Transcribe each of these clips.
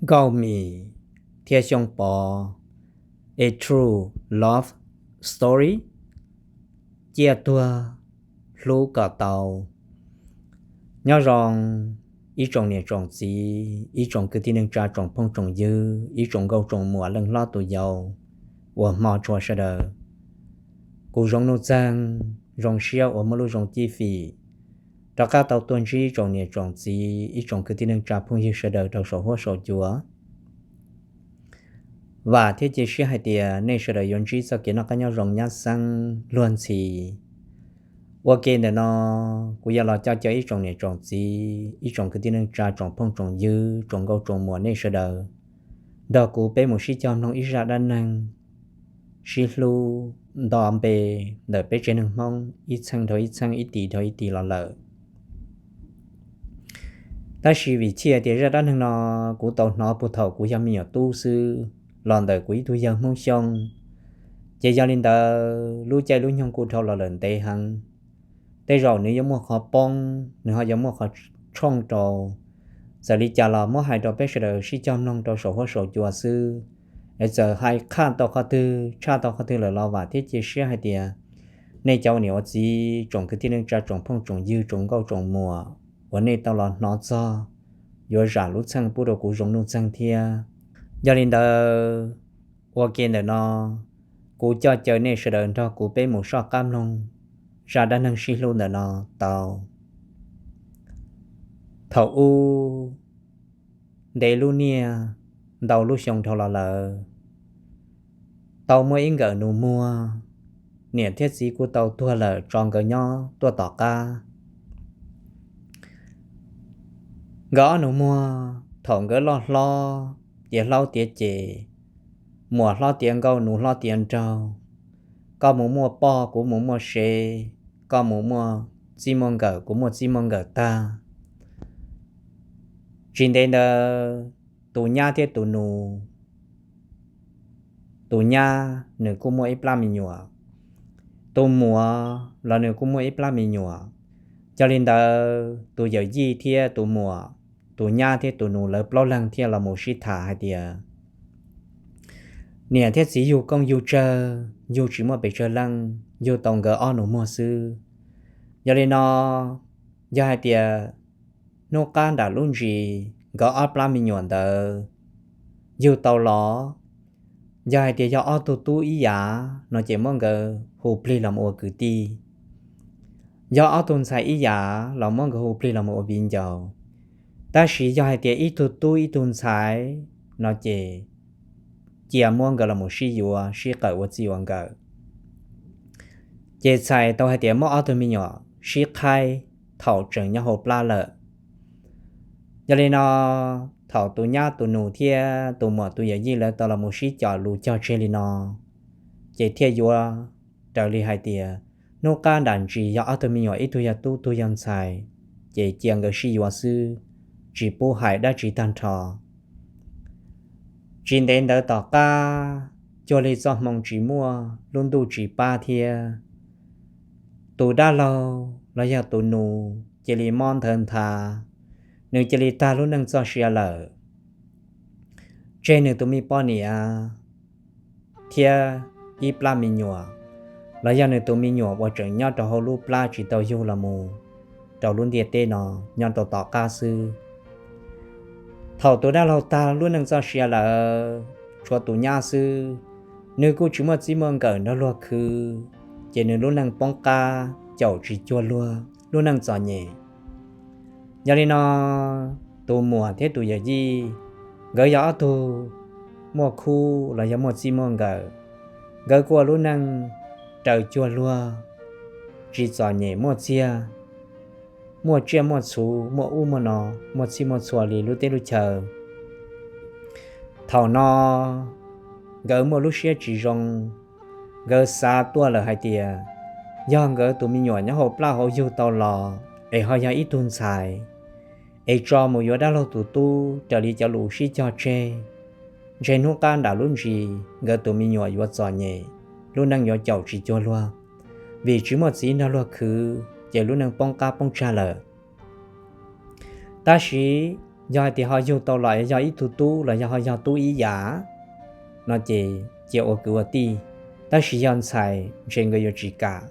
Kauj Mim thiab Xyooj Pov, A True Love Story, ciaj tuag hlub kom tau. Nyob zoo ib tsoom niam tsoom txiv, ib tsoom kwv tij neej tsa, tsoom phooj tsoom ywg, ib tsoom nkauj tsoom muam, leej hlob tus yau uas hmo tshua sawv daws. Kuv Zoov Nuj Txeeg zoo siab uas muaj lub zoo cib fim rov qab tau tuaj ntsib tsoom niam tsoom txiv, ib tsoom kwv tij neej tsa phooj ywg sawv daws rau saum huab saum cua. Vam thiab cia siab hais tias nej sawv daws yuav ntsib txoj kev noj qab nyob zoo nyab xeeb luag ntxhi. Ua ke ntawm no, kuv yuav los coj caw ib tsoom niam tsoom txiv, ib tsoom kwv tij neej tsa, tsoom phooj tsoom ywg, tsoom nkauj tsoom muam, nej sawv daws nrog kuv peb mus sib cog mloog ib zaj dab neeg sib hlub nto npe ntawm peb tsev neeg Hmoob ib txheej dhau ib txheej, ib tis dhau ib tis los lawm. Tab sis vim chiaj tias zaj dab neeg no kuv tau hnov puag thaum kuv yog me nyuam tub xwb los ntawm kuv ib tug yawg Hmoob Xyooj, ces yog li ntawd lub caij lub nyoog kuj dhau los lawm ntev heev. Tej zaum nws yuav muaj qhov poob, nws ho yuav muaj qhov tshooj rau. Txawm li cas los muab hais rau peb sawv daws sib cog mloog rau saum huab saum cua xwb. Es txawm hais qhaj tau qhov twg, tshaj tau qhov twg lawm los vam thiab cia siab hais tias nej cov ua niam ua txiv, tsoom kwv tij neej tsa, tsoom phooj tsoom ywg, tsoom nkauj tsoom muam uas nej tau los hnov txog yuav zam lub txheej pub rau kuv Zoov Nuj Txeeg thiab. Yog li ntawd, ua ke ntawm no, kuv coj caw nej sawv daws nrog kuv peb mus soj qab mloog zaj dab neeg sib hlub ntawm no tau. Thaum ub, ntev lub niaj ntau lub xyoo dhau los lawm, tau muaj ib nkawm nus muag, niam thiab txiv kuj tau tuag lawm tso nkawd nyob tuaj tom qab. Nkawd ob nus muag thaum nkawd loj hlob, tiav hlob tiav cem, muam hlob tiav nkauj, nus hlob tiav nraug, koj mus muaj poj, kuv mus muaj sev, koj mus muaj txij muaj nkawm, kuv muaj txij muaj nkawm tag. Tsis ntev ntawd, tus nyab thiab tus nus, tus nyab nws kuj muaj ib plab me nyuam, tus muam los nws kuj muaj ib plab me nyuam. Yog li ntawd, tus yawm yij thiab tus muam, tus nyab thiab tus nus lawv plaub leeg thiaj los mus sib tham hais tias, niam thiab txiv yug koob yug tsawg, yug tsis muaj pes tsawg leej, yug tau nkawd ob nus muag xwb. Yog li no, yog hais tias hnub qab nram lub ntsis nkawd ob plab me nyuam ntawd yug tau los, yog hais tias yog ob tug tub ib yav no ces muab nkawd hu plig los mus ua kwv tij. Yog ob tug ntxhais ib yav los muab nkawd hu plig los mus ua viv ncaus. Tab sis yog hais tias ib tug tub ib tug ntxhais no ces cia muab nkawd los mus sib yuav sib qawm ua txij ua nkawm. Ces txhais tau hais tias muab ob tug me nyuam sib qhaib thaum tseem nyob hauv plab lawm. Yog li no, thaum tus nyab tus nus thiab tus muam tus yawm yij lawv tau los mus sib cog lus cog tseg li no, ces thiaj yuav raws li hais tias hnub qab nram ntsis yog ob tug me nyuam ib tug yog tub ib tug yog ntxhais, ces cia nkawd sib yuav xwb, tsis pub hais dab tsi tag nrho. Tsis ntev ntawd tom qab, cuag li txoj hmoo tsis muaj lub ntuj tsis pab thiab, tus dab laug los yog tus nus cia li mob nthawv nthav, nws cia li tag lub neej txoj sia lawm. Tseg nws tus me poj niam thiab ib plab me nyuam, los yog nws tus me nyuam uas tseem nyob rau hauv lub plab tsis tau yug los mus rau lub ntiaj teb no, nyob rau tom qab xwb. Thaum tus dab laug tag lub neej txoj sia lawm, tshuav tus nyab xwb, nws kuj tsis muaj txij muaj nkawm nrog luag khwv, ces nws lub neej poob qab caum tsis cuag luag, lub neej txom nyem. Yog li no, tus muam thiab tus yawm yij, nkawd yog ob tug muaj khub los yog muaj txij muaj nkawm, nkawd kuj ua lub neej raws cuag luag, tsis txom nyem, muaj txiag, muaj tsiaj muaj txhu, muaj ub muaj no, muaj txhij muaj txhua li lub teb lub chaw. Thaum no nkawd muaj lub siab tsis zoo, nkawd xav tuaj lawm hais tias, yog nkawd tus me nyuam nyob hauv plab hauv yug tau los es ho yog ib tug ntxhais, es tso mus yuav dab laug tus tub raws li cov lus sib cog tseg, ntshe hnub qab nram lub ntsis nkawd tus me nyuam yuav txom nyem, lub neej yuav caum tsis cuag luag, vim tsis muaj txiv nrog luag khwv ces lub neej poob qab poob tsag lawm. Tab sis yog hais tias ho yug tau los yog ib tug tub los yog ho yog tub ib yam no ces cia ua kwv ua tij, tab sis yog ntxhais ntshe nkawd yuav tsis kam.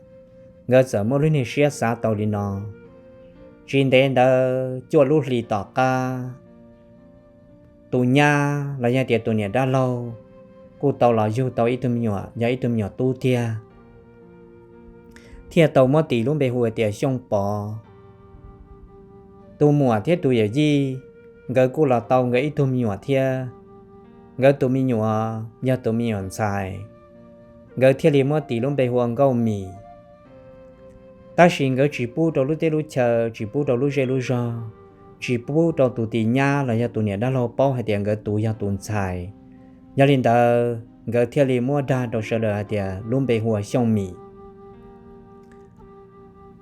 Nkawd txawm muaj lub niag siab xav tau li no. Tsis ntev ntawd cuaj lub hlis tom qab, tus nyab los yog tias tus niam dab laug kuj tau los yug tau ib tug me nyuam, yog ib tug me nyuam tub tiag, thiaj tau muab tis lub npe hu tias Xyooj Pov. Tus muam thiab tus yawm yij nkawd kuj los tau nkawd ib tug me nyuam thiab. Nkawd tus me nyuam yog tus me nyuam ntxhais, nkawd thiaj li muab tis lub npe hu ua Nkauj Mim. Tab sis nkawd tsis pub rau lub teb lub chaw, tsis pub rau lub zej lub zog, tsis pub rau tus tis nyab los yog tus niam dab laug paub hais tias nkawd tus yog tus ntxhais. Yog li ntawd nkawd thiaj li muab dag rau sawv daws hais tias lub npe hu ua Xyooj Mim.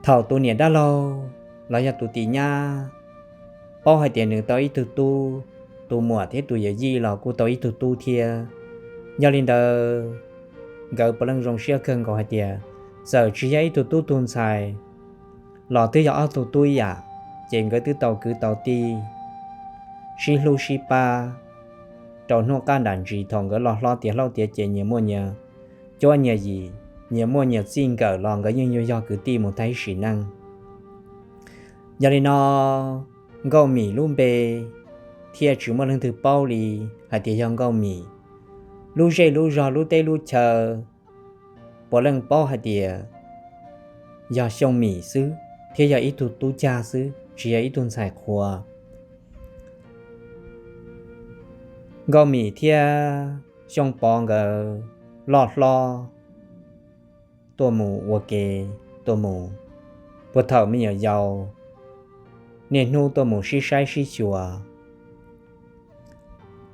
Thaum tus niam dab laug los yog tus tis nyab paub hais tias nws tau ib tug tub, tus muam thiab tus yawm yij los kuj tau ib tug tub thiab. Yog li ntawd nkawd puav leej zoo siab kawg nkaus hais tias txawm tsis yog ib tug tub tug ntxhais los twb yog ob tug tub ib yam, ces nkawd twb tau kwv tau tij, sib hlub sib pab rau hnub qab nram ntsis thaum nkawd loj hlob tiav hlob tiav ces nyias muaj nyias cuab nyias yim, nyias muaj nyias txij nkawm los nkawd yeej yuav yog kwv tij mus tag ib sim neej. Yog li no Nkauj Mim lub npe thiaj tsis muaj leej twg paub li hais tias yog Nkauj Mim. Lub zej lub zog lub teb lub chaw puav leej paub hais tias yog Xyooj Mim xwb thiab yog ib tug tub cag xwb, tsis yog ib tug ntxhais qhua. Nkauj Mim thiab Xyooj Pov nkawd loj hlob tuaj mus ua ke, tuaj mus puag thaum me nyuam yaus, niaj hnub tuaj mus sib saib sib xyuas,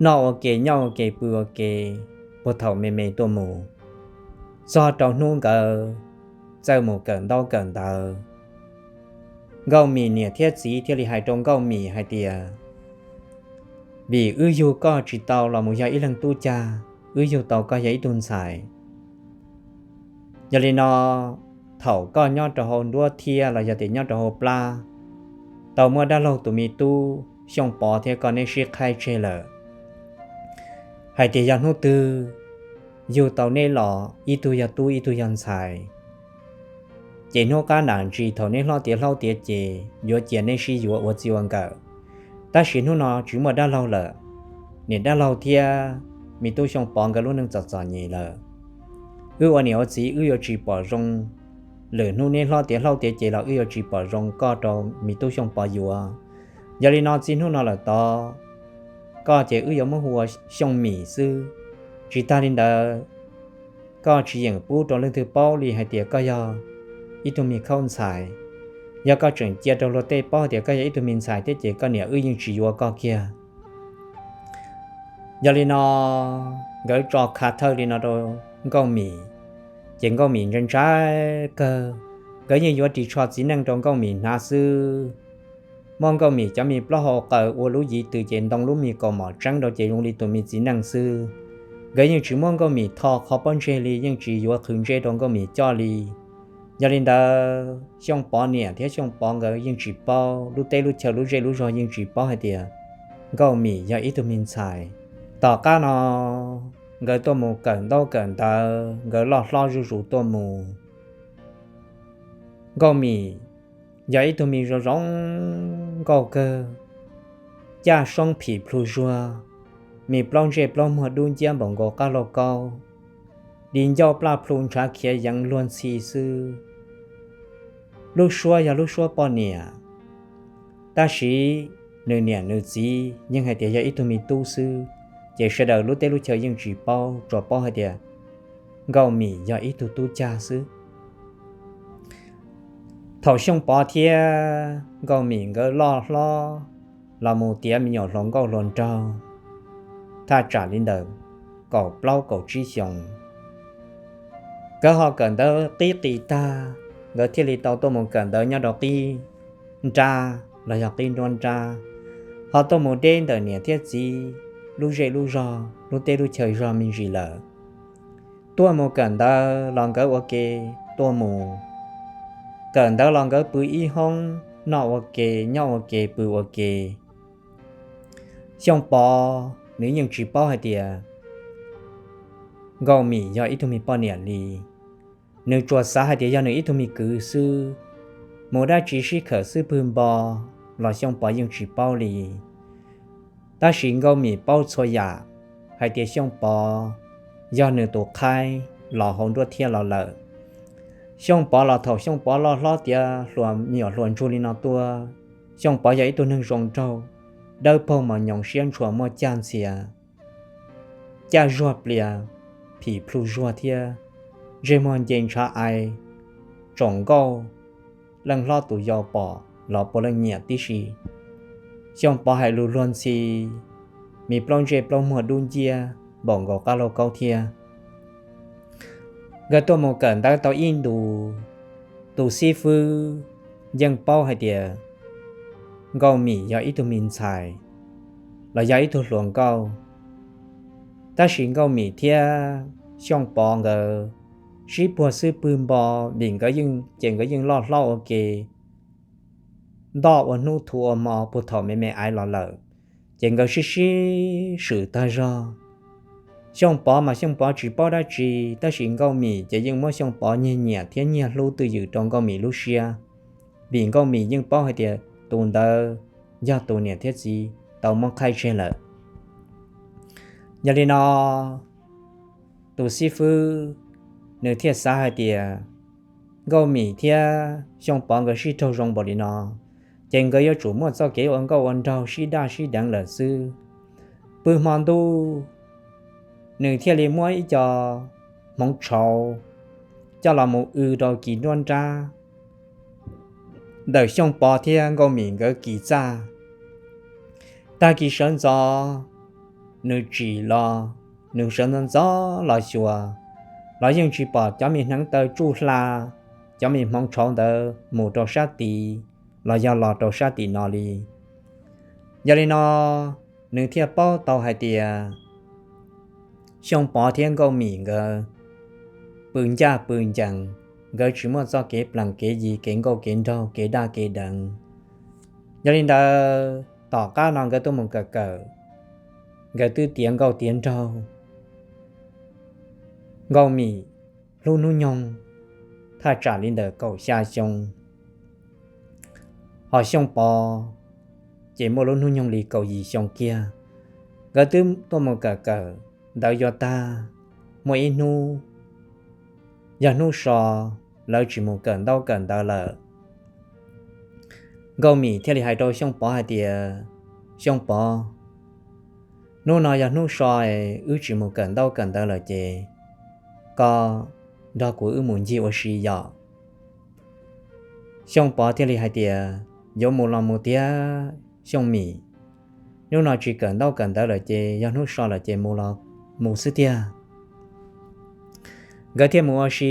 noj ua ke nyob ua ke pw ua ke, puag thaum me me tuaj mus, txog rau hnub nkawd txawj mus kawm ntaub kawm ntawv. Nkauj Mim niam thiab txiv thiaj li hais rau Nkauj Mim hais tias, vim wb yug koj tsis tau los mus yog ib leeg tub cag, wb yug tau koj yog ib tug ntxhais. Yog li no thaum koj nyob rau hauv nruab thiab los yog tias nyob rau hauv plab, tau muaj dab laug tus me tub Xyooj Pov thiab koj neb sib qhaib tseg lawm, hais tias yog hnub twg yug tau neb los ib tug yog tub ib tug yog ntxhais, ces hnub qab nram ntsis thaum neb hlob tiav hlob tiav ces yuav cia neb sib yuav ua txij ua nkawm. Tab sis hnub no tsis muaj dab laug lawm, niam dab laug thiab me tub Xyooj Pov nkawd lub neej txom txom nyem lawm. Wb ua niam ua txiv wb yuav tsis pom zoo, lwm hnub neb hlob tiav hlob tiav ces los wb yuav tsis pom zoo koj rau me tub Xyooj Pov yuav. Yog li no txij hnub no lawm tod, koj ces wb yuav muab hu ua Xyooj Mim xwb. Tsis tag li ntawd, koj tsis yeem pub rau leej twg paub li hais tias koj yog ib tug me khaub ntxhais. Yog koj tseem cia rau luag tej paub hais tias koj yog ib tug me ntxhais thiab ces koj niam wb yeej tsis yuav koj kiag. Yog li no nkawd tso kha thawj li no rau Nkauj Mim, ces Nkauj Mim ntshai ntshai kawg. Nkawd yeej yuav ris tsho txiv neej rau Nkauj Mim hnav xwb. Muab Nkauj Mim cov me plaub hau qaws ua lub yiv tws ces ntoo lub me kaus mom tseeb rau ces zoo li tus me txiv neej xwb. Nkawd yeej tsis muab Nkauj Mim tho qhov pob ntseg li, yeej tsis yuav qhwv ntsej rau Nkauj Mim coj li. Yog li ntawd Xyooj Pov niam thiab Xyooj Pov nkawd yeej tsis paub, lub teb lub chaw lub zej lub zog yeej tsis paub hais tias Nkauj Mim yog ib tug me ntxhais. Tom qab no nkawd tuaj mus kawm ntaub kawm ntawv, nkawd loj hlob zuj zus tuaj mus. Nkauj Mim yog ib tug me zoo zoo nkauj kawg, caj soob phim plhu zuag, me plaub ntsej plaub muag dub nciab npaum nkaus qab lauj kaub, di ncauj plaj plhu ntshav khiav yeev luag ntxhi xwb. Lub suab yog lub suab poj niam, tab sis nws niam nws txiv yeej hais tias yog ib tug me tub xwb, ces sawv daws lub teb lub chaw yeej tsis paub, tsuas paub hais tias Nkauj Mim yog ib tug tub cag xwb. Thaum Xyooj Pov thiab Nkauj Mim nkawd loj hlob los mus tiav me nyuam hluas nkauj hluas nraug, thaj tsam li ntawm kaum plaub kaum tsib xyoos, nkawd ho kawm ntawv qib qis tag, nkawd thiaj li tau tuaj mus kawm ntawv nyob rau qib nrab los yog qib nruab nrab, ho tuaj mus deb ntawm niam thiab txiv lub zej lub zog, lub teb lub chaw zog me ntsis lawm. Tuaj mus kawm ntawv los nkawd ua ke tuaj mus, kawm ntawv los nkawd pw ib hoob, noj ua ke, nyob ua ke, pw ua ke. Xyooj Pov nws yeej tsis paub hais tias Nkauj Mim yog ib tug me poj niam li. Nws tsuas xav hais tias yog nws ib tug me kwv xwb, mus dab tsi sib khawm xwb pwg npo los Xyooj Pov yeej tsis paub li. Tab sis Nkauj Mim paub txhua yam hais tias Xyooj Pov yog nws tus qhaib los hauv nruab thiab los lawm. Xyooj Pov los thaum Xyooj Pov loj hlob tiav hluas me nyuam hluas ntsug li no tuaj, Xyooj Pov yog ib tug neeg zoo nraug, dawb paug mos nyoos siab ntshua muaj cag ntxhias, caj zuag plias, phim plhu zuag thiab ntsej muag nce ntshav ai, tsoom nkauj leej hlob tus yau pom los puav leej nyiam tib si. Xyooj Pov hais lus luag ntxhi, me plaub ntsej plaub muag dub nciab npaum nkaus qab lauj kaub thiab. Nkawd tuaj mus kawm ntawv tau ib ntus, tus xib fwb yeej paub hais tias Nkauj Mim yog ib tug me ntxhais los yog ib tug hluas nkauj. Tab sis Nkauj Mim thiab Xyooj Pov nkawd sib puag xwb pwg npo, vim nkawd yeej ces nkawd yeej loj hlob ua ke, ntoj ua hnub thu ua hmo puag thaum me me aiv los lawm, ces nkawd sib sib swm tag zog. Xyooj Pov mas Xyooj Pov tsis paub dab tsi, tab sis Nkauj Mim ces yeej muab Xyooj Pov nyiag nyiam thiab nyiag hlub twj ywm rau Nkauj Mim lub siab, vim Nkauj Mim yeej paub hais tias tus ntawd yog tus niam thiab txiv tau muab qhaib tseg lawm. Yog li no, tus xib fwb nws thiaj xav hais tias Nkauj Mim thiab Xyooj Pov nkawd sib raug zoo npaum li no, ces nkawd yuav tsum muaj txoj kev ua nkauj ua nraug sib daj sib deev lawm xwb. Pw hmo ntuj, nws thiaj li muab ib co hmoov tshauv coj los mus w rau kis nruab nrab ntawm Xyooj Pov thiab Nkauj Mim nkawd kis txaj. Tag kis sawv ntxov nws tsim los, nws sawv ntxov ntxov los xyuas, los yeej tsis pom cov me hneev taw tsuj hla, cov me hmoov tshauv ntawd mus rau sab tid los yog los rau sab tim no li. Yog li no, nws thiaj paub tau hais tias Xyooj Pov thiab Nkauj Mim nkawd pw ncaj pw ncees, nkawd tsis muaj txoj kev plees kev yi, kev nkauj kev nraug, kev daj kev deev. Yog li ntawd, tom qab no nkawd tuaj mus kawm kawm, nkawd twb tiav nkauj tiav nraug. Nkauj Mim hlub hnub nyoog thaj tsam li ntawm kaum xya xyoo, ho Xyooj Pov ces muaj lub hnub nyoog li kaum yim xyoo kiag. Nkawd twb tuaj mus kawm kawm ntawv yuav tag, muaj ib hnub yog hnub so, lawv tsis mus kawm ntaub kawm ntawv lawm. Nkauj Mim thiaj li hais rau Xyooj Pov hais tias, Xyooj Pov, hnub no yog hnub so, wb tsis mus kawm ntaub kawm ntawv lawm ces koj nrog kuv wb mus ncig ua si yom. Xyooj Pov thiaj li hais tias, yuav mus los mus tiag Xyooj Mim, hnub no tsis kawm ntaub kawm ntawv lawm ces yog hnub so lawm ces mus los mus xwb tiag. Nkawd thiaj mus ua si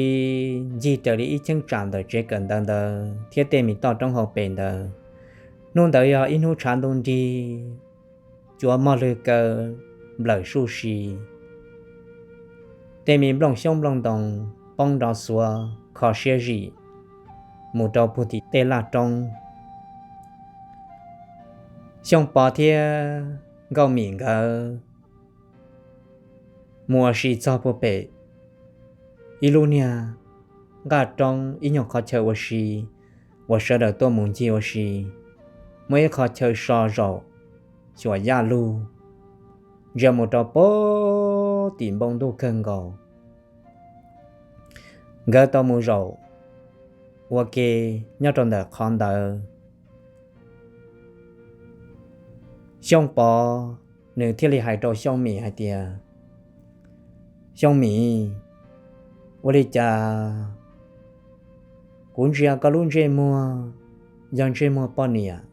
ncig raws li ib cheeb tsam ntawm tsev kawm ntawv ntawd thiab tej me toj roob hauv pes ntawd. Hnub ntawd yog ib hnub tshav ntuj nrig, cua mog lwg kaw nplawm suj si, tej me nplooj xyoob nplooj ntoos poob nrov xuav kho siab zim mus rau puag tim tej laj roob. Xyooj Pov thiab Nkauj Mim nkawd mus ua si txog puag pem ib lub niag nqaj roob ib nyuag qhov chaw ua si uas sawv daws tuaj mus ncig ua si. Muaj ib qhov chaw so zaum xyuas yaj lug, ntsia mus rau puag tim npoo ntuj kawg nkaus. Nkawd tau mus zaum ua ke nyob rau ntawm qhov ntawd. Xyooj Pov nws thiaj li hais rau Xyooj Mim hais tias, Xyooj Mim, ua li cas kuv ntsia koj lub ntsej muag yog ntsej muag poj niam,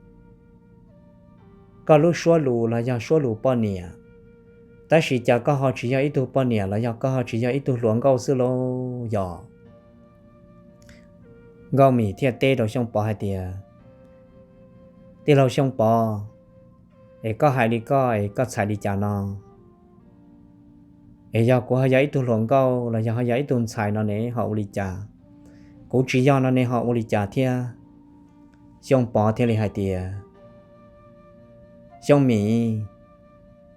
koj lub suab lus los yog suab lus poj niam, tab sis cas koj ho tsis yog ib tug poj niam los yog koj ho tsis yog ib tug hluas nkauj xwb lauj yom? Nkauj Mim thiaj teb rau Xyooj Pov hais tias, Tij laug Xyooj Pov, es koj hais li koj es koj txhais li cas no? Es yog kuv ho yog ib tug hluas nkauj los yog ho yog ib tug ntxhais no ne ho ua li cas? Kuv tsis yog no ne ho ua li cas thiab? Xyooj Pov thiaj li hais tias, Xyooj Mim,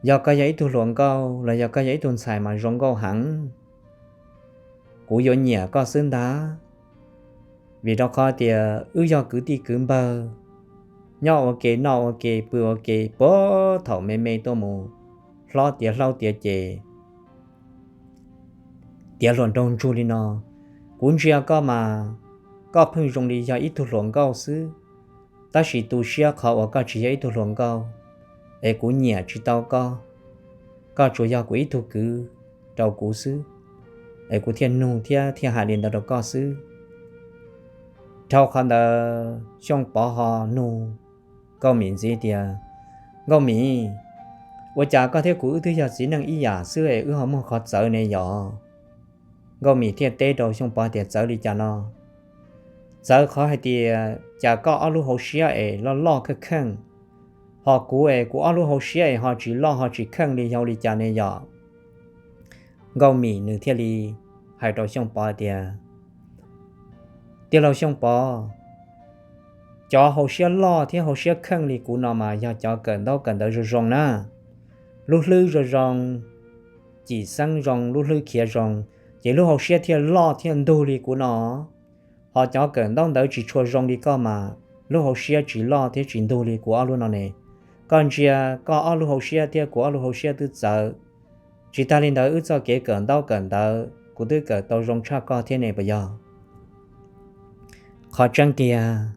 Yog koj yog ib tug hluas nkauj los yog koj yog ib tug ntxhais mas zoo nkauj heev, kuv yuav nyiam koj xwb ntag. Vim rau qhov tias wb yog kwv tij kwv npawg, nyob ua ke noj ua ke pw ua ke puag thaum me me tuaj mus hlob tiav hlaub tiav ces tiav hluas nraug ntsug li no. Kuv ntsia koj mas koj pheej zoo li yog ib tug hluas nkauj xwb, tab sis tu siab qhov uas koj tsis yog ib tug hluas nkauj, es kuv nyiam tsis tau koj. Koj tsuas yog kuv ib tug kwv rau kuv xwb, es kuv thiaj nug thiab thiaj hais li ntawd rau koj xwb. Dhau qhov ntawd Xyooj Pov ho nug Nkauj Mim ntxiv tias, Nkauj Mim, ua cas koj thiab kuv wb twb yog txiv neej ib yam xwb es wb ho muaj qhov txawv ne yom? Nkauj Mim thiaj teb rau Xyooj Pov tias, Txawv li cas no? Txawv qhov hais tias cas koj ob lub hauv siab es loj loj kheej kheej, ho kuv es kuv ob lub hauv siab es ho tsis loj ho tsis kheej li, yog li cas ne yom? Nkauj Mim nws thiaj li hais rau Xyooj Pov tias, Tij laug Xyooj Pov, cov hauv siab loj thiab hauv siab kheej li kuv no mas yog cov kawm ntaub kawm ntawv zoo zoo na, lub hlwb zoo zoo, cim xeeb zoo, lub hlwb khiav zoo, ces lub hauv siab thiaj loj thiaj ntug li kuv no. Ho cov kawm ntaub ntawv tsis tshua zoo li koj mas lub hauv siab tsis loj thiab tsis ntug li kuv ob lub no ne. Koj ntsia koj ob lub hauv siab thiab kuv ob lub hauv siab twb txawv, tsis tag li ntawd wb txoj kev kawm ntaub kawm ntawv kuv twb kawm tau zoo tshaj koj thiab ne puas yog? Qhov tseeb tiag,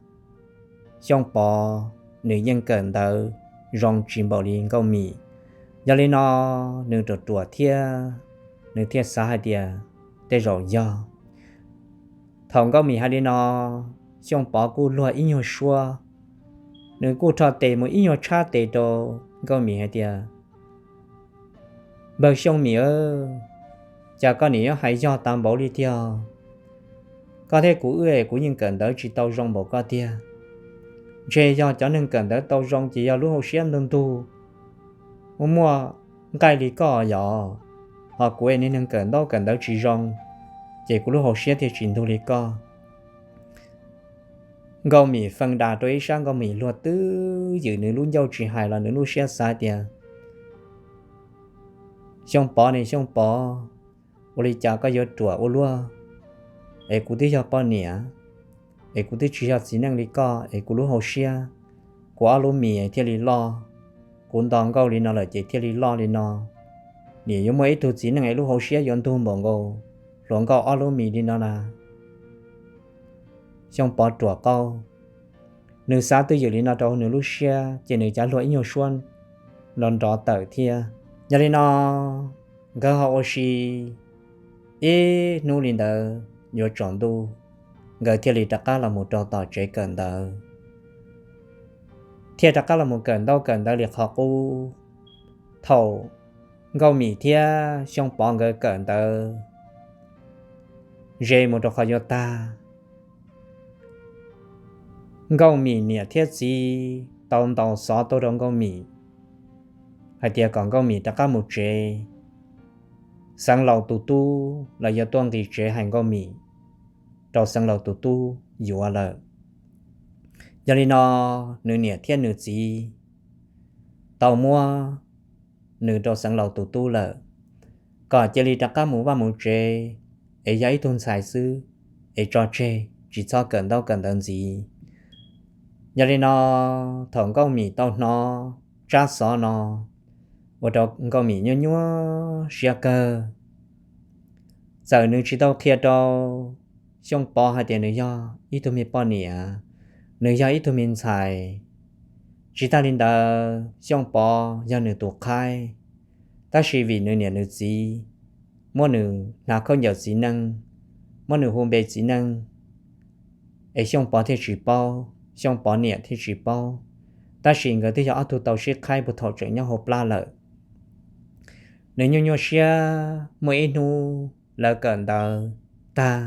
Xyooj Pov nws yeej kawm ntawv zoo tsis npaum li Nkauj Mim. Yog li no nws ruam ruam thiab nws thiaj xav hais tias tej zaum yog. Thaum Nkauj Mim hais li no, Xyooj Pov kuj luag ib nyuag suab, nws kuj rho tes mus ib nyuag tshab tes rau Nkauj Mim hais tias, Npawg Xyooj Mim, cas koj nim yuav hais yog tas npaum li tiag? Koj thiab kuv wb es kuv yeej kawm ntawv tsis tau zoo npaum koj tiag. Ntshe yog cov neeg kawm ntawv tau zoo ces yog lub hauv siab ntug ntug, muaj muaj nqaij li koj yom. Ho kuv es niag neeg kawm ntaub kawm ntawv tsis zoo, ces kuv lub hauv siab thiaj tsis ntug li koj. Nkauj Mim feej das rau ib sab, Nkauj Mim luag twb ywm, nws lub ncauj tsis hais los nws lub siab xav tias, Xyooj Pov ne Xyooj Pov, ua li cas koj yuav ruam ua luaj? Es kuv twb yog poj niam, es kuv twb tsis yog txiv neej li koj, es kuv lub hauv siab, kuv ob lub mis thiaj li loj. Kuv nto nkauj li no lawm ces thiaj li loj li no. Nim yuav muaj ib tug txiv neej es lub hauv siab yuav ntug npaum nkaus hluas nkauj ob lub mis li no na. Xyooj Pov ruam qauj, nws xav twj ywm li no rau nws lub siab ces nws cav luag ib nyuag suab nrov nrov tawm thiab. Yog li no nkawd ho ua si ib hnub li ntawd yuav tsaus ntuj, nkawd thiaj li rov qab los mus rau tom tsev kawm ntawv, thiaj rov qab los mus kawm ntaub kawm ntawv li qhov qub. Thaum Nkauj Mim thiab Xyooj Pov nkawd kawm ntawv ze mus rau qhov yuav tag, Nkauj Mim niam thiab txiv tau ntaus xov tuaj rau Nkauj Mim hais tias kom Nkauj Mim rov qab mus tsev, Xeev Laus tus tub los yuav tuaj nqis tsev hais Nkauj Mim rau Xeev Laus tus tub yuav lawm. Yog li no nws niam thiab nws txiv tau muab nws rau Xeev Laus tus tub lawm, kom cia li rov qab mus vaj mus tsev, es yog ib tug ntxhais xwb, es tso tseg tsis txhob kawm ntaub kawm ntawv ntxiv. Yog li no thaum Nkauj Mim tau hnov tsab xov no, ua rau Nkauj Mim nyuaj nyuaj siab kawg. Txawm nws tsis tau qhia rau Xyooj Pov hais tias nws yog ib tug me poj niam, nws yog ib tug me ntxhais, tsis tag li ntawd Xyooj Pov yog nws tus qhaib, tab sis vim nws niam nws txiv muab nws hnav khaub ncaws txiv neej, muab nws hu npe txiv neej, es Xyooj Pov thiaj tsis paub, Xyooj Pov niam thiaj tsis paub, tab sis nkawd twb yog ob tug tau sib qhaib puag thaum tseem nyob hauv plab lawm. Nws nyuaj nyuaj siab, muaj ib hnub lawv kawm ntawv tag,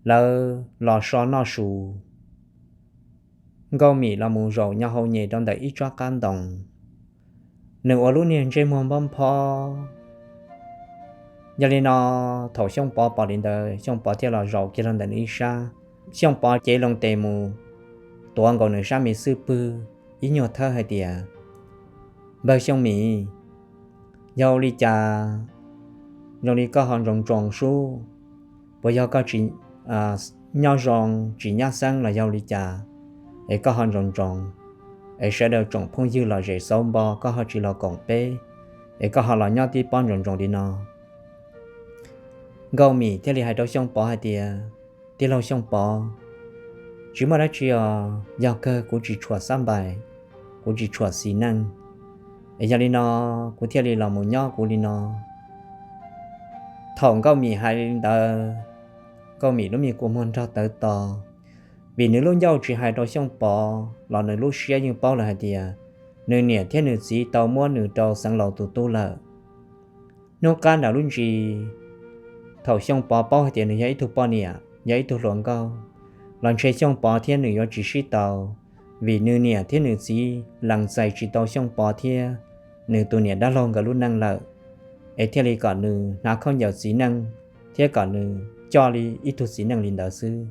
lawv los so noj su, Nkauj Mim los mus zaum nyo hau nyem rau ntawm ib tsob qab ntoo, nws ua lub niag ntsej muag npob nphob. Yog li no thaum Xyooj Pov pom li ntawd Xyooj Pov thiaj los zaum kiag rau ntawm nws ib sab. Xyooj Pov cev loo tes mus tuav nkaus nws sab me xwb pwg ib nyuag thawb hais tias, Npawg Xyooj Mim, Yog ua li cas zoo li koj ho ntsoov ntsoov sub? Puas yog koj tsis nyob zoo, tsis nyab xeeb los yog ua li cas es koj ho ntsoov ntsoov, es sawv daws tsoom phooj ywg lom zem xauv npo koj ho tsis los koom peb, es koj ho los nyob tib pob ntsoov ntsoov li no? Nkauj Mim thiaj li hais rau Xyooj Pov hais tias, Tij laug Xyooj Pov, tsis muaj dab tsi os, yog kawg kuv tsis tshuam xab npais, kuv tsis tshuam xis neej, es yog li no kuv thiaj li los mus nyob kuv li no. Thaum Nkauj Mim hais li ntawd, Nkauj Mim lub me kua muag nrog tawv to, vim nws lub ncauj tsis hais rau Xyooj Pov los nws lub siab yeej paub lawm hais tias nws niam thiab nws txiv tau muab nws rau xeev laus tus tub lawm. Hnub qab nram lub ntsis, thaum Xyooj Pov paub hais tias nws yog ib tug poj niam, yog ib tug hluas nkauj, los ntshe Xyooj Pov thiab nws yuav tsis sib tau, vim nws niam thiab nws txiv lees txais tsis tau Xyooj Pov thiab nws tus niam dab laug nkawd lub neej lawm, es thiaj li kom nws hnav khaub ncaws txiv neej thiab kom nws coj li ib tug txiv neej li ntawd xwb.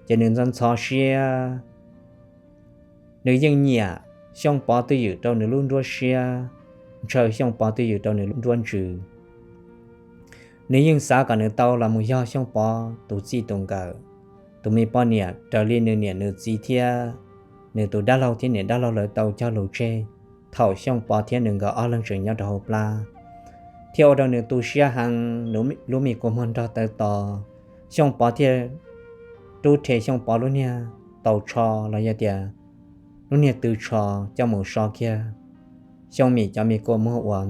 Ces nws ntxhov ntxhov siab, nws yeej nyiam Xyooj Pov twj ywm rau nws lub nruab siab, ntshaw Xyooj Pov twj ywm rau nws lub nruab ntsws. Nws yeej xav kom nws tau los mus yog Xyooj Pov tus txij tus nkawm, tus me poj niam raws li nws niam nws txiv thiab nws tus dab laug thiab niam dab laug lawv tau cog lus tseg thaum Xyooj Pov thiab nws nkawd ob leeg tseem nyob rau hauv plab, thiaj ua rau nws tu siab heev, lub me kua muag nrog tawv to. Xyooj Pov thiaj rub rhe Xyooj Pov lub niag taus tsho los yog tias lub niag tw tsho coj mus so kiag Xyooj Mim cov me kua muag uas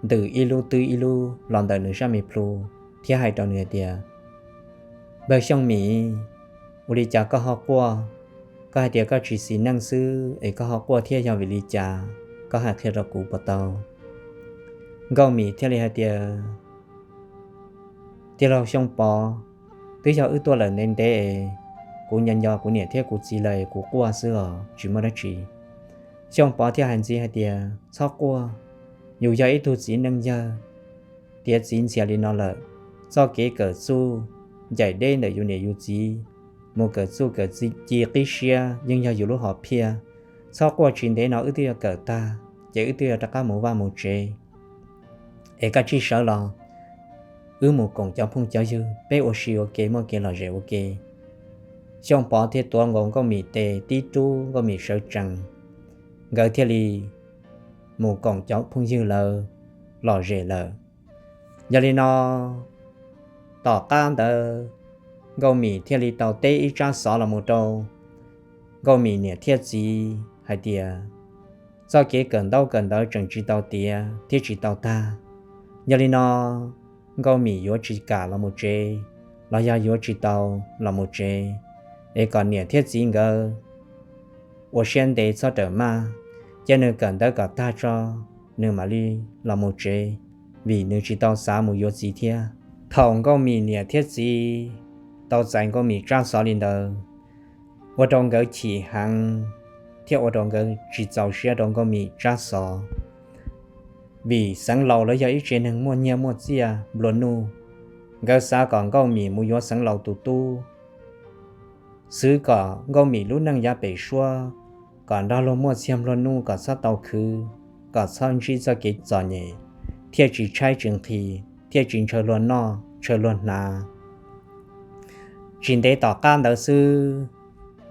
ntws ib lub twb ib lub los ntawm nws sab me plhu, thiab hais rau nws hais tias, Npawg Xyooj Mim, ua li cas koj ho quaj? Koj hais tias koj tsis xis neej xwb es koj ho quaj thiab yog vim li cas? Koj hais qhia rau kuv puas tau? Nkauj Mim thiaj li hais tias, Tij laug Xyooj Pov, twb yog wb tuaj lawm ntev ntev es kuv nco nco kuv niam thiab kuv txiv lawm es kuv quaj xwb os, tsis muaj dab tsi. Xyooj Pov thiaj hais ntxiv hais tias, Txhob quaj, yus yog ib tug txiv neej yawg, tiav txiv ntxhias li no lawm, txoj kev kawm txuj ncaim deb ntawm yus niam yus txiv, mus kawm txuj kawm ci qib siab yeej yog yus lub hom phiaj. Txhob quaj, tsis ntev no wb twb yuav kawm tag, ces wb twb yuav rov qab mus vaj mus tsev. Es koj tsij sawv los, wb mus koom cov phooj cov ywg, peb ua si ua ke, muaj kev lom zem ua ke. Xyooj Pov thiaj tuav nkaus Nkauj Mim tes tib rub, Nkauj Mim sawv tsees, nkawd thiaj li mus koom cov phooj ywg lawv lom zem lawm. Yog li no, tom qab ntawd Nkauj Mim thiaj li tau teb ib tsab xov los mus rau Nkauj Mim niam thiab txiv hais tias, txoj kev kawm ntaub kawm ntawv tseem tsis tau tiav thiab tsis tau tag. Yog li no, Nkauj Mim yuav tsis kam los mus tsev, los yog yuav tsis tau los mus tsev, es kom niam thiab txiv nkawd ua siab ntev txhob rawm maj, cia nws kawm ntawv kom tag tso, nws mam li los mus tsev, vim nws tsis tau xav mus yuav txiv thiab. Thaum Nkauj Mim niam thiab txiv tau txais Nkauj Mim tsab xov li ntawd, ua rau nkawd chim heev, thiab ua rau nkawd tsis txaus siab rau Nkauj Mim tsab xov. Vim xeev laus lawv yog ib tsev neeg muaj nyiaj muaj txiaj nplua nuj, nkawd xav kom Nkauj Mim mus yuav xeev laus tus tub, xwv kom Nkauj Mim lub neej yav pem suab kom nrog luag muaj txiag nplua nuj, kom txhob tau khwv, kom txhob ntsib txoj kev txom nyem, thiaj tsis tshaib tsis nqhis, thiaj tsis ntshaw luag noj ntshaw luag hnav. Tsis ntev tom qab ntawd xwb,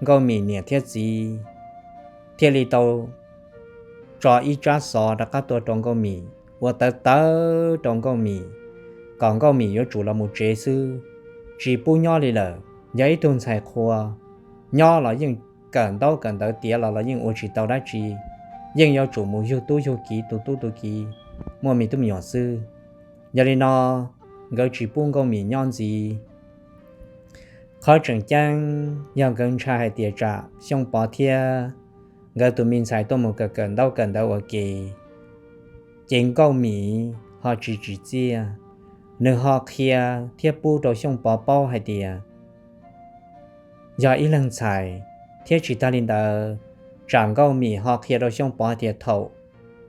Nkauj Mim niam thiab txiv thiaj li tau tso ib tsab xov rov qab tuaj rau Nkauj Mim, ua tawv tawv rau Nkauj Mim, kom Nkauj Mim yuav tsum los mus tsev xwb, tsis pub nyob li lawm. Yog ib tug ntxhais qhua, nyob los yeej kawm ntaub kawm ntawv tiav los los yeej ua tsis tau dab tsi, yeej yuav tsum mus yug tub yug kiv tu tub tu kiv, muaj me tub me nyuam xwb. Yog li no, nkawd tsis pub Nkauj Mim nyob ntxiv. Qhov tseem ceeb yog nkawd ntshai hais tias tsam Xyooj Pov thiab nkawd tus me ntxhais tuaj mus kawm kawm ntaub kawm ntawv ua ke, ces Nkauj Mim ho tsis tsim txiaj, nws ho qhia thiab pub rau Xyooj Pov paub hais tias yog ib leeg ntxhais, thiab tsis tag li ntawd, tsam Nkauj Mim ho qhia rau Xyooj Pov tias thaum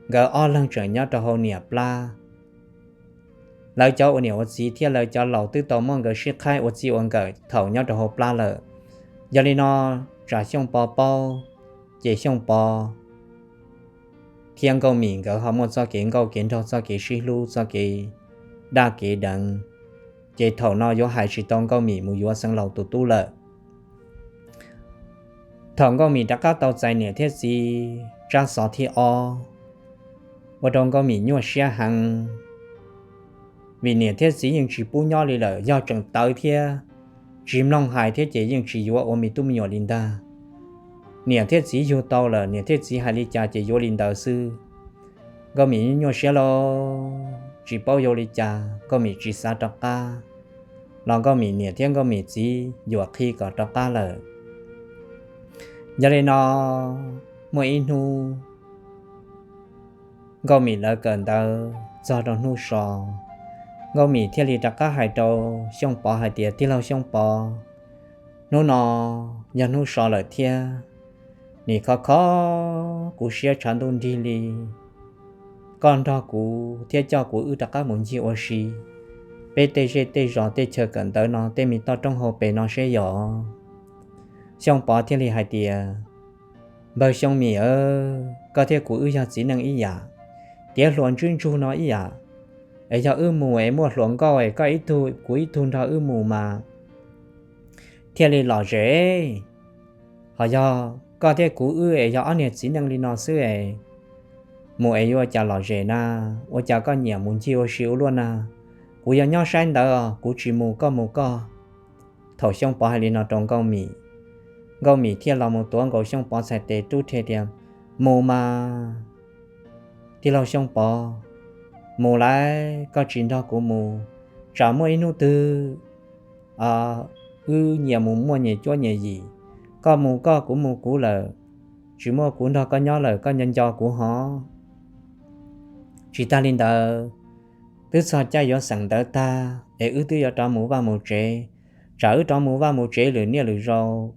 nkawd ob leeg tseem nyob rau hauv niam plab, lawv cov ua niam ua txiv thiab lawv cov laus twb tau muab nkawd sib qhaib ua txij ua nkawm thaum nyob rau hauv plab lawm. Yog li no, tsam Xyooj Pov paub, ces Xyooj Pov thiab Nkauj Mim nkawd ho muaj txoj kev nkauj kev nraug, txoj kev sib hlub, txoj kev daj kev deev, ces thaum no yuav hais tsis tau Nkauj Mim mus yuav Xeev Laus tus tub lawm. Thaum Nkauj Mim rov qab tau txais niam thiab txiv tsab xov thib ob, ua rau Nkauj Mim nyuaj siab heev, vim niam thiab txiv yeej tsis pub nyob li lawm, yog tseem tawv thiab tsis mloog hais thiab ces yeej tsis yuav ua me tub me nyuam li ntag. Niam thiab txiv yug tau lawm, niam thiab txiv hais li cas ces yuav li ntawd xwb. Nkauj Mim nyuaj siab los tsis paub yuav li cas, Nkauj Mim tsis xav rov qab, los Nkauj Mim niam thiab Nkauj Mim txiv yuam qhi kom rov qab lawm. Yog li no, muaj ib hnub Nkauj Mim lawv kawm ntawv txog rau hnub so, Nkauj Mim thiaj li rov qab hais rau Xyooj Pov hais tias, Tij laug Xyooj Pov, hnub no yog hnub so lawm thiab, nim khov kho kuv siab tshav ntuj nrig li, koj nrog kuv thiab coj kuv wb rov qab mus ncig ua si peb tej zej tej zos tej chaw kawm ntawv no tej me toj roob hauv pes no seb yog. Xyooj Pov thiaj li hais tias, Npawg Xyooj Mim, koj thiab kuv wb yog txiv neej ib yam, tiav hluas ntswb ntsug no ib yam, es yog wb mus es muaj hluas nkauj es koj ib tug kuv ib tug nrog wb mus mas thiaj li lom zem. Ho yog koj thiab kuv wb es yog ob niag txiv neej li no xwb es, mus es yuav ua cas lom zem na, ua cas koj nyiam mus ncig ua si ua luaj na, kuv yog nyob saib ntawd, kuv tsis mus koj mus koj. Thaum Xyooj Pov hais li no rau Nkauj Mim, Nkauj Mim thiaj los mus tuav nkaus Xyooj Pov txhais tes rub rhe tias, Mus mas, tij laug Xyooj Pov, mus lauj, koj tsis nrog kuv mus, tsam muaj ib hnub twg wb nyias mus muaj nyias cuab nyias yim, koj mus koj kuv mus kuv lawm, tsis muaj kuv nrog koj nyob lawm koj nco nco kuv hov. Tsis tag li ntawd, twb txog caij yuav xeem ntawv tag es wb twb yuav rov mus vaj mus tsev, tsam wb rov mus vaj mus tsev lwm niaj lwm zaus,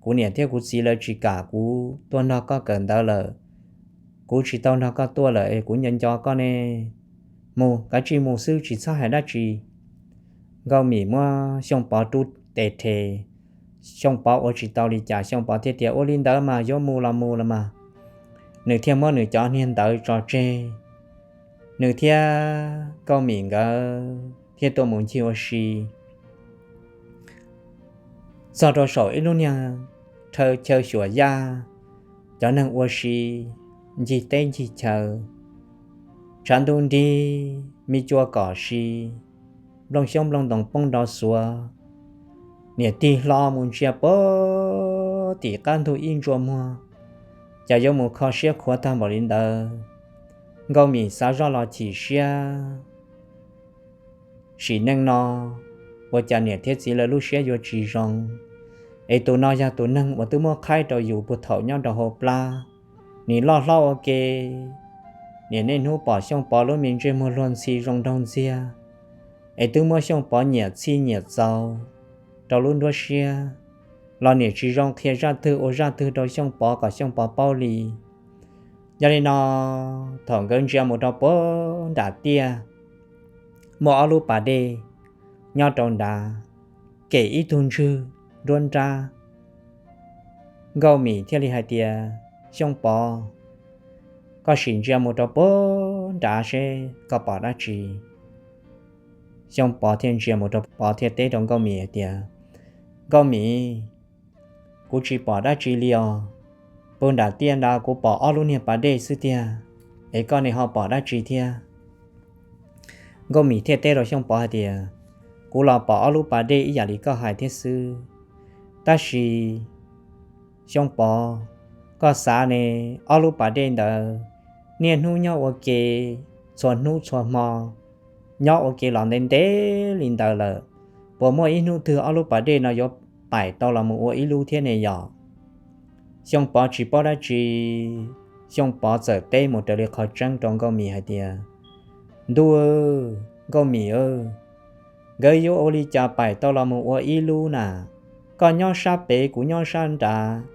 kuv niam thiab kuv txiv lawv tsis kam kuv tuaj nrog koj kawm ntawv lawm, kuv tsis tau nrog koj tuaj lawm es kuv nco nco koj ne. Mus, kav tsij mus xwb tsis txhob hais dab tsi. Nkauj Mim muab Xyooj Pov rub tes rhe, Xyooj Pov ua tsis tau li cas, Xyooj Pov thiaj tias, Ua li ntawd mas yuav mus los mus los mas. Nws thiaj muab nws cov niag ntawv tso tseg, nws thiab Nkauj Mim nkawd thiaj tuaj mus ncig ua si txog rau saum ib lub niag chaw xyuas yaj, cov neeg ua si ncig teb ncig chaw, tshav ntuj nrig, me cua kom si, nplooj xyoob nplooj ntoos poob nrov xuav, niam tig hlo mus ntsia puag tim qab ntug ib ntsua muag, cas yuav mus kho siab khuav tag npaum li ntawd. Nkauj Mim xav zoj los chim siab, sim neej no ua cas niam thiab txiv lawv lub siab yuav tsis zoo, es tus no yog tus neeg uas twb muab qhaib rau yus puag thaum nyob rau hauv plab, nim loj hlob ua ke, niam niaj hnub pom Xyooj Pov lub me ntsej muag luag ntxhi zoo nraug ntxiag, es twb muab Xyooj Pov nyiam txhij nyiam txaus rau lub nruab siab, los niam tsis zoo qhia zaj twg ua zaj twg rau Xyooj Pov kom Xyooj Pov paub li. Yog li no, thaum nkawd ntsia mus rau puag nram tiaj, muaj ob lub pas dej nyob rau nrad, kem ib tug ntswg nruab nrab. Nkauj Mim thiaj li hais tias, Xyooj Pov, koj sim ntsia mus rau puag nrad seb koj pom dab tsi. Xyooj Pov thiaj ntsia mus rau Pov thiaj teb rau Nkauj Mim hais tias, Nkauj Mim, kuv tsis pom dab tsi li os. Puag nram tiaj nrad kuv pom ob lub niag pas dej xwb tiag, es koj ne ho pom dab tsi thiab? Nkauj Mim thiaj teb rau Xyooj Pov hais tias, Kuv los pom ob lub pas dej ib yam li koj hais thiab xwb. Tab sis Xyooj Pov, koj xav ne, ob lub pas dej ntawd niaj hnub nyob ua ke txhua hnub txhua hmo, nyob ua ke los ntev ntev li ntawd lawm, puas muaj ib hnub twg ob lub pas dej no yuav paim tau los mus ua ib lub thiab ne yom? Xyooj Pov tsis paub dab tsi, Xyooj Pov txawm teb mus raws li qhov tseeb rau Nkauj Mim hais tias, Ntuj, Nkauj Mim, nkawd yuav ua li cas paim tau los mus ua ib lub na? Koj nyob sab pem kuv nyob sab nrad,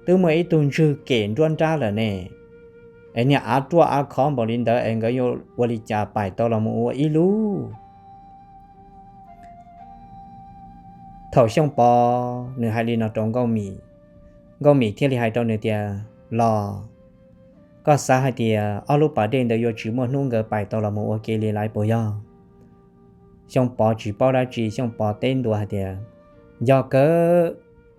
twb muaj ib tug ntswg kem nruab nrab lawm ne. Es niag av ruaj av khov npaum li ntawd es nkawd yuav ua li cas paim tau los mus ua ib lub? Thaum Xyooj Pov nws hais li no rau Nkauj Mim, Nkauj Mim thiaj li hais rau nws tias, Los, Koj xav hais tias ob lub pas dej ntawd yuav tsis muaj hnub nkawd pais tau los mus ua ke li lawm puas yog? Xyooj Pov tsis paub dab tsi, Xyooj Pov teb ntua hais tias, Yog kawg,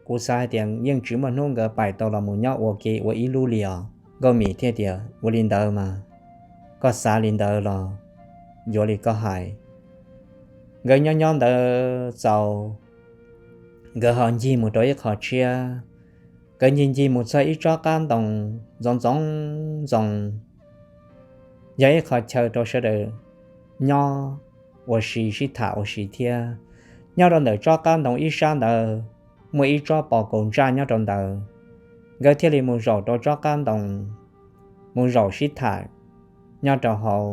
kuv xav hais tias yeej tsis muaj hnub nkawd pais tau los mus nyob ua ke ua ib lub li os. Nkauj Mim thiaj tias, Ua li ntawd mas, koj xav li ntawd los yuav li koj hais. Nkawd nyob nyob ntawd txaus, nkawd ho ncig mus rau ib qho tshiab. Nkawd ncig ncig mus txog ib tsob qab ntoo ntxoov ntxoov ntxoo, yog ib qho chaw rau sawv daws nyob ua si sib tham ua si thiab. Nyob rau ntawm tsob qab ntoo ib sab ntawd muaj ib tsob pos kaus ntsaj nyob rau ntawd. Nkawd thiaj li mus zaum rau tsob qab ntoo, mus zaum sib tham nyob rau hauv.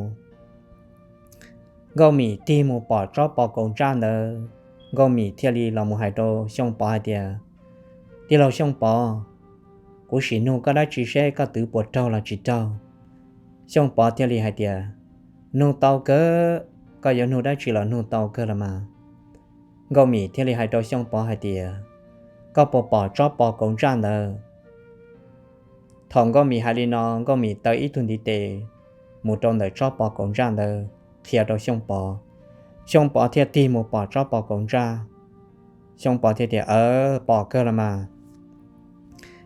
Nkauj Mim tig mus pom tsob pos kaus ntsaj ntawd, Nkauj Mim thiaj li los mus hais rau Xyooj Pov hais tias, Tij laug Xyooj Pov, kuv sim nug koj dab tsi seb koj twv puas raug los tsis raug? Xyooj Pov thiaj li hais tias, Nug tau kawg, koj yuav nug dab tsi los nug tau kawg los mas. Nkauj Mim thiaj li hais rau Xyooj Pov hais tias, Koj puas pom tsob pos kaus ntsaj ntawd? Thaum Nkauj Mim hais li no, Nkauj Mim taw ib tug ntiv tes mus rau ntawm tsob pos kaus ntsaj ntawd qhia rau Xyooj Pov. Xyooj Pov thiaj tig mus pom tsob pos kaus ntsaj. Xyooj Pov thiaj tias, Aw, pom kawg los mas.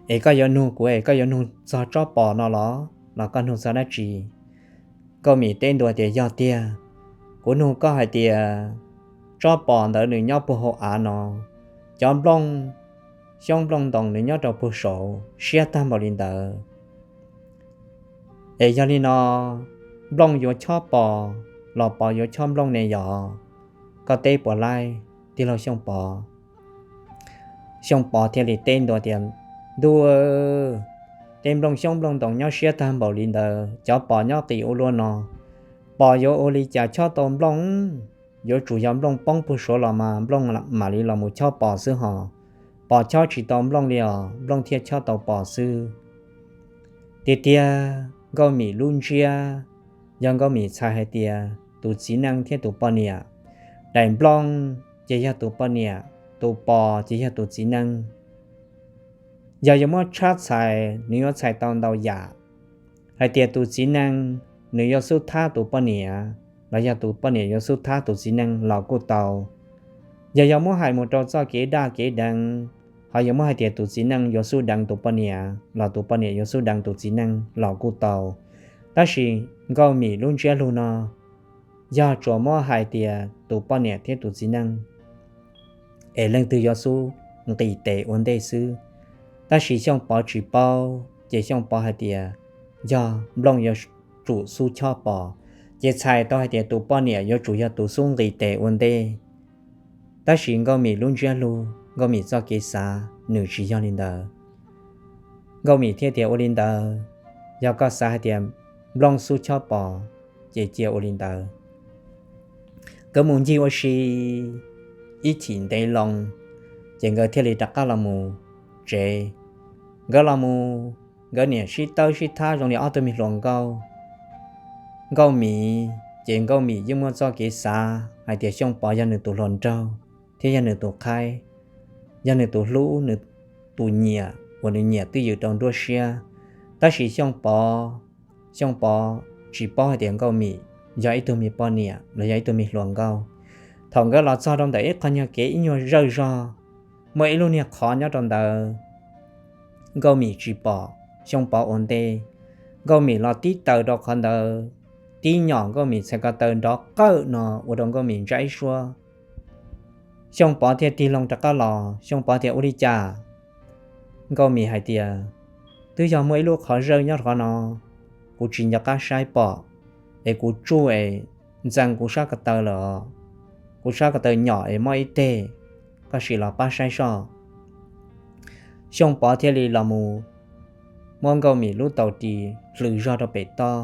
Es koj yuav nug kuv es koj yuav nug txog tsob pos no los los koj nug txog dab tsi? Nkauj Mim teb ntua tias, Yog tiag, kuv nug koj hais tias tsob pos ntawd nws nyob puag hauv av no, cov nplooj xyoob nplooj ntoos nws nyob rau puag saud siab tag npaum li ntawd. Es yog li no, nplooj yuav chob pos los pos yuav chob nplooj ne yog? Koj teb puas laib, tij laug Xyooj Pov? Xyooj Pov thiaj li teb ntua tias, Ntuj, tej nplooj xyoob nplooj ntoos nyob siab tag npaum li ntawd, cov pos nyob qis ua luaj no, pos yuav ua li cas chob tau nplooj? Yuav tsum yog nplooj poob puag saud los mas nplooj mam li los mus chob pos xwb hos. Pos chob tsis tau nplooj li os, nplooj thiaj chob tau pos xwb. Tiag tiag, Nkauj Mim lub ntsiab, yog Nkauj Mim txhais hais tias tus txiv neej thiab tus poj niam, daim nplooj ces yog tus poj niam, tus pos ces yog tus txiv neej. Yog yuav muab tshab txhais, nws yuav txhais tau ntau yam. Hais tias tus txiv neej nws yuav xub thab tus poj niam, los yog tus poj niam yuav xub thab tus txiv neej los kuj tau. Yog yuav muab hais mus rau txoj kev daj kev deev, ho yuav muab hais tias tus txiv neej yuav xub deev tus poj niam, los tus poj niam yuav xub deev tus txiv neej los kuj tau. Tab sis Nkauj Mim lub ntsiab lus no yog tsuas muab hais tias tus poj niam thiab tus txiv neej es leej twg yuav xub nqis tes ua ntej xwb. Tab sis Xyooj Pov tsis paub, ces Xyooj Pov hais tias yog nplooj yuav tsum xub chob pos, ces txhais tau hais tias tus poj niam yuav tsum yog tus xub nqis tes ua ntej. Tab sis Nkauj Mim lub ntsiab lus, Nkauj Mim txoj kev xav nws tsis yog li ntawd. Nkauj Mim thiaj tias, Ua li ntawd, yog koj xav hais tias nplooj xub chob pos, ces cia ua li ntawd. Nkawd mus ncig ua si ib chim ntev loo, ces nkawd thiaj li rov qab los mus tsev. Nkawd los mus, nkawd niam sib tawb sib thab zoo li ob tug me hluas nkauj. Nkauj Mim ces Nkauj Mim yeej muaj txoj kev xav hais tias Xyooj Pov yog nws tus hluas nraug thiab yog nws tus qhaib, yog nws tus hlub, nws tus nyiam uas nws nyiam twj ywm rau nruab siab. Tab sis Xyooj Pov, Xyooj Pov tsis paub hais tias Nkauj Mim yog ib tug me poj niam los yog ib tug me hluas nkauj. Thaum nkawd los txog rau ntawm ib qho nyuag kev ib nyuag zawj zog, muaj ib lub niag qhov nyob rau ntawd, Nkauj Mim tsis pom Xyooj Pov ua ntej. Nkauj Mim los tib taws rau qhov ntawd, tib nyom Nkauj Mim txhais ko taw nrov qawj no ua rau Nkauj Mim ntsab ib suab. Xyooj Pov thiaj tig loo rov qab los, Xyooj Pov tias, Ua li cas? Nkauj Mim hais tias, Twb yog muaj ib lub qhov zawj nyob qhov no, kuv tsis nco qab saib pom, es kuv tsuj es ntxeev kuv sab ko taw lawm os. Kuv sab ko taw nyom es mob ib teg, koj sim los pab saib soj. Xyooj Pov thiaj li los mus muab Nkauj Mim lub taus ris hlwv zog rau pem toj.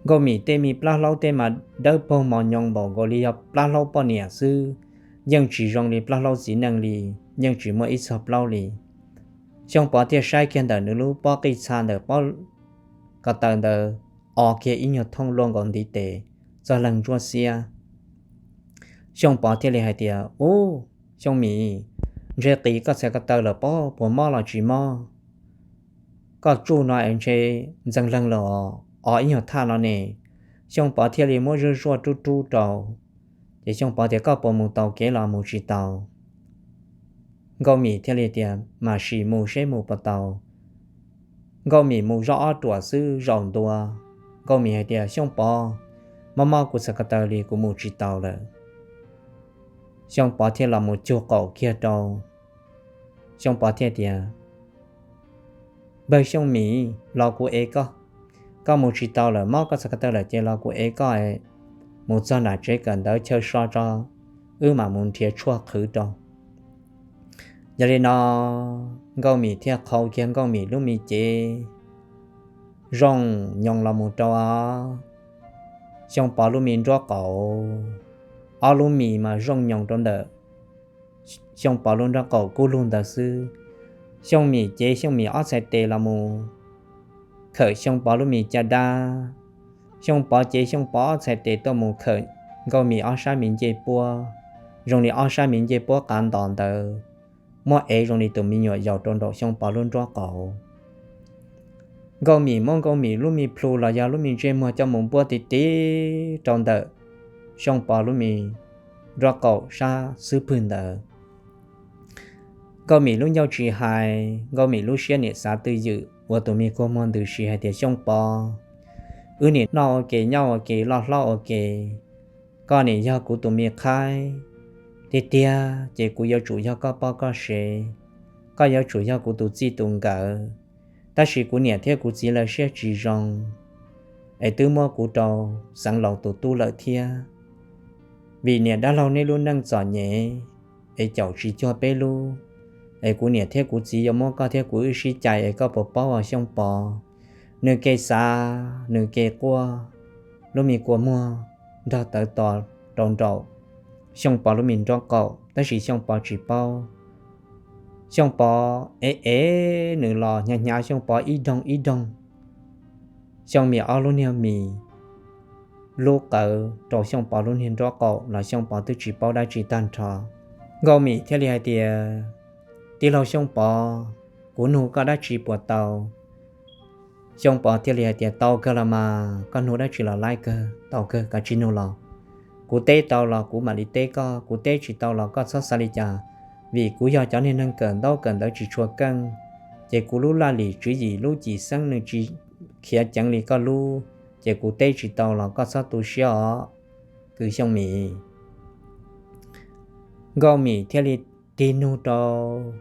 Nkauj Mim tej me plab hlaub tej mas dawb paug mos nyoos npaum nkaus li yog plab hlaub poj niam xwb, yeej tsis zoo li plab hlaub txiv neej li, yeej tsis muaj ib txog plaub li. Xyooj Pov thiaj saib kiag ntawm nws lub pob qij txha ntawm pob ko taw ntawd, o kiag ib nyuag thooj luaj nkaus ntiv tes, txog leeg ntsuab xiab. Xyooj Pov thiaj li hais tias, Ub, Xyooj Mim, ntshe qis koj txhais ko taw lawm pob, puas mob los tsis mob? koj tsuj no es ntshe ntxeev leeg los os ib nyuag thaj no ne. Xyooj Pov thiaj li muab zuj zuaj rub rub rau, ces Xyooj Pov tias, Koj puas mus tau kev los mus tsis tau? Nkauj Mim thiaj li tias, Mam sim mus seb mus puas tau. Nkauj Mim mus zoj ob ruam xwb zaum ntua, Nkauj Mim hais tias, Xyooj Pov, mob mob kuv txhais ko taw li kuv mus tsis tau lawm. Xyooj Pov thiaj los mus cug qaum kiag rau. Xyooj Pov thiaj tias, Npawg Xyooj Mim, los kuv ev koj. Koj mus tsis tau lawm, mob koj txhais ko taw lawm ces los kuv ev koj, mus txog nram tsev kawm ntawv chaw so tso, wb mam mus nrhiav tshuaj qhwv rau. Yog li no, Nkauj Mim thiaj qhau kiag Nkauj Mim lub me cev zoo nyoos los mus rau Xyooj Pov lub me nruab qaum. Ob lub mis mas zoo nyoos rau ntawm Xyooj Pov lub nruab qaum kub lug ntawd xwb. Xyooj Mim cev Xyooj Mim ob txhais tes los mus khawm Xyooj Pov lub mis caj dab. Xyooj Pov cev Xyooj Pov ob txhais tes tuaj mus khawm Nkauj Mim ob sab mis ncej puab, zoo li ob sab mis ncej puab qav ntos ntawd, muab ev zoo li tus me nyuam yaus rau nraum Xyooj Pov lub nruab qaum. Nkauj Mim muab Nkauj Mim lub me plhu los yog lub me ntsej muag coj mus npuab ti ti rau ntawm Xyooj Pov lub me nruab qaum sab xub pwg ntawd. Nkauj Mim lub ncauj tsis hais, Nkauj Mim lub siab nim xav twj ywm ua tus me kua muag ntws si hais tias, Xyooj Pov, wb nim noj ua ke nyob ua ke loj hlob ua ke, koj nim yog kuv tus me qhaib, tiag tiag ces kuv yuav tsum yog koj poj koj sev, koj yuav tsum yog kuv tus txij tus nkawm. Tab sis kuv niam thiab kuv txiv lawv siab tsis zoo, es twb muab kuv rau xeev laus tus tub lawm thiab. Vim niam dab laug neb lub neej txom nyem, es caum tsis cuag peb lub, es kuv niam thiab kuv txiv yuav muab koj thiab kuv wb sib cais, es koj puas paub os Xyooj Pov? Nws kev xav, nws kev quaj, lub me kua muag nrog tawv to rau nraum Xyooj Pov lub me nruab qaum, tab sis Xyooj Pov tsis paub. Xyooj Pov ev ev nws los hnyav hnyav Xyooj Pov ib doog ib doog. Xyooj Mim ob lub niag mis lub qawv rau Xyooj Pov lub niag nruab qaum los Xyooj Pov twb tsis paub dab tsi tag nrho. Nkauj Mim thiaj li hais tias, Tij laug Xyooj Pov, kuv nug koj dab tsi puas tau? Xyooj Pov thiaj li hais tias, Tau kawg los mas, koj nug dab tsi los laib kawg, tau kawg, kav tsij nug los. Kuv teb tau los kuv mam li teb koj, kuv teb tsis tau los koj txhob xav li cas, vim kuv yog cov niag neeg kawm ntaub kawm ntawv tsis tshua keej, ces kuv lub laj lim tswv yim lub cim xeeb nws tsis khiav ceev li koj lub, ces kuv teb tsis tau los koj txhob tu siab os, kwv Xyooj Mim. Nkauj Mim thiaj li tig nug rau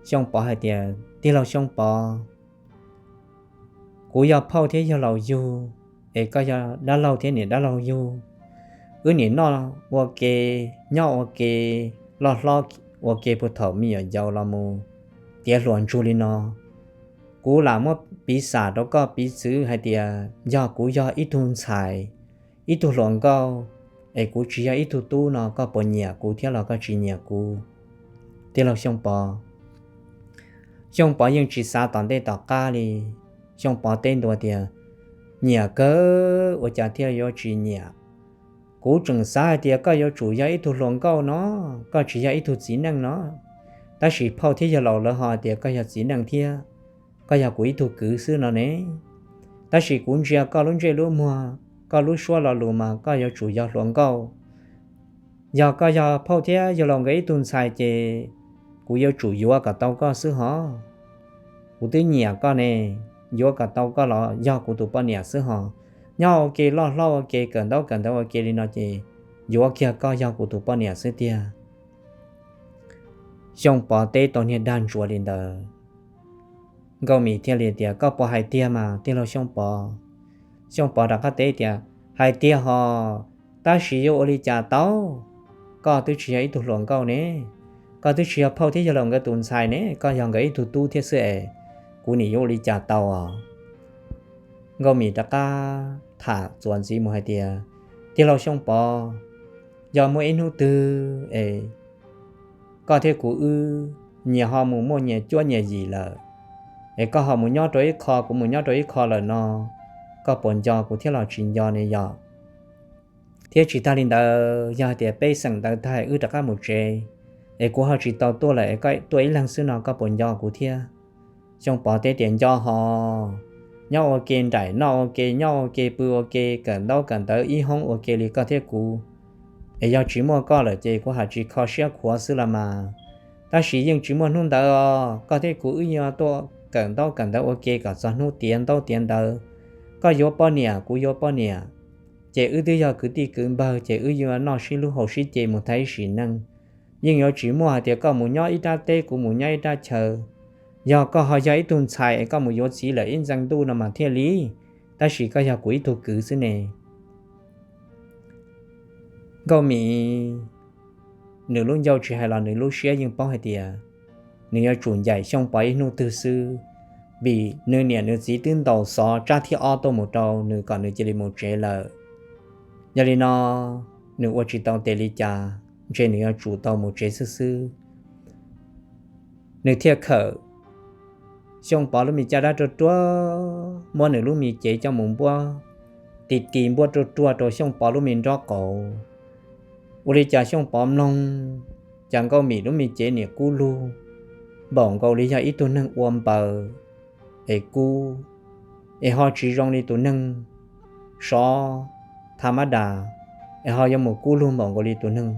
Xyooj Pov hais tias, Tij laug Xyooj Pov, kuv yog phauj thiab yawg laus yug, es koj yog dab laug thiab niam dab laug yug. Wb nim noj ua ke, nyob ua ke, loj hlob ua ke puag thaum me nyuam yaus los mus tiav hluas ntsug li no. Kuv lam muab piv xam rau koj piv txwv hais tias yog kuv yog ib tug ntxhais, ib tug hluas nkauj, es kuv tsis yog ib tug tub no koj puas nyiam kuv thiab los koj tsis nyiam kuv, tij laug Xyooj Pov? Xyooj Pov yeej tsis xav tom ntej tom qab li. Xyooj Pov teb ntua tias, Nyiam kawg, ua cas thiaj yuav tsis nyiam? Kuv tseem xav hais tias koj yuav tsum yog ib tug hluas nkauj no, koj tsis yog ib tug txiv neej no. Tab sis phauj thiab yawg laus lawv ho hais tias koj yog txiv neej thiab, koj yog kuv ib tug kwv xwb no ne. Tab sis kuv ntsia koj lub ntsej lub muag, koj lub suab lo lus mas koj yuav tsum yog hluas nkauj. Yog koj yog phauj thiab yawg laus nkawd ib tug ntxhais ces kuv yuav tsum yuav kom tau koj xwb hos. Kuv twb nyiam koj ne, yuav kom tau koj los yog kuv tus poj niam xwb hos. Nyob ua ke loj hlob ua ke kawm ntaub kawm ntawv ua ke li no ces yuav kiag koj yog kuv tus poj niam xwb tiag. Xyooj Pov teb tau niag dag ntsuav li ntawd, Nkauj Mim thiaj li tias, Koj puas hais tiag mas tij laug Xyooj Pov? Xyooj Pov rov qab teb tias, Hais tiag hos, tab sis yuav ua li cas tau? Koj twb tsis yog ib tug hluas nkauj ne, koj twb tsis yog phauj thiab yawg laus nkawd tus ntxhais ne, koj yog nkawd ib tug tub thiab xwb es, kuv nim yuav ua li cas tau os? Nkauj Mim rov qab tham txuas ntxiv mus hais tias, Tij laug Xyooj Pov, yog muaj ib hnub twg es koj thiab kuv wb nyias ho mus muaj nyias cuab nyias yim lawm, es koj ho mus nyob rau ib qho, kuv mus nyob rau ib qho lawm no, koj puas nco kuv thiab los tsis nco ne yom? Thiab tsis tag li ntawd, yog hais tias peb xeem ntawd tag wb rov qab mus tsev, es kuv ho tsis tau tuaj lawm es koj tuaj ib leeg xwb no koj puas nco kuv thiab? Xyooj Pov teb tias, Nco hos, nyob ua ke nraim, noj ua ke, nyob ua ke, pw ua ke, kawm ntaub kawm ntawv ib hoob ua ke li koj thiab kuv, es yog tsis muaj koj lawm ces kuv haj tsis kho siab khuav xwb los mas. Tab sis yeej tsis muaj hnub ntawd os, koj thiab kuv wb yuav tuaj kawm ntaub kawm ntawv ua ke kom txog hnub tiav ntaub tiav ntawv. Koj yuav poj niam, kuv yuav poj niam, ces wb twb yog kwv tij kwv npawg, ces wb yuav noj sib hlub haus sib ce mus tag ib sim neej. Yeej yuav tsis muaj hais tias koj mus nyob ib rab teb, kuv mus nyob ib rab chaw. Yog koj ho yog ib tug ntxhais es koj mus yuav txiv lawm ib ntxees ntuj no mas thiaj li, tab sis koj yog kuv ib tug kwv xwb ne. Nkauj Mim nws lub ncauj tsis hais los nws lub siab yeej paub hais tias nws yuav tsum ncaim Xyooj Pov ib hnub twg xwb, vim nws niam nws txiv twb ntaus xov tsab thib ob tuaj mus rau nws kom nws cia li mus tsev lawm. Yog li no, nws ua tsis tau tes li cas, ntshe nws yuav tsum tau mus tsev xwb xwb. Nws thiaj khawm Xyooj Pov lub me caj dab ruaj ruaj, muab nws lub me cev coj mus npuab ti ti npuab ruaj ruaj rau Xyooj Pov lub me nrob qaum. Ua li cas Xyooj Pov mloog, cas Nkauj Mim lub me cev niam kub lug npaum nkaus li yog ib tug neeg ua npaws es kub, es ho tsis zoo li tus neeg sov tha mab das, es ho yuav mus kub lug npaum nkaus li tus neeg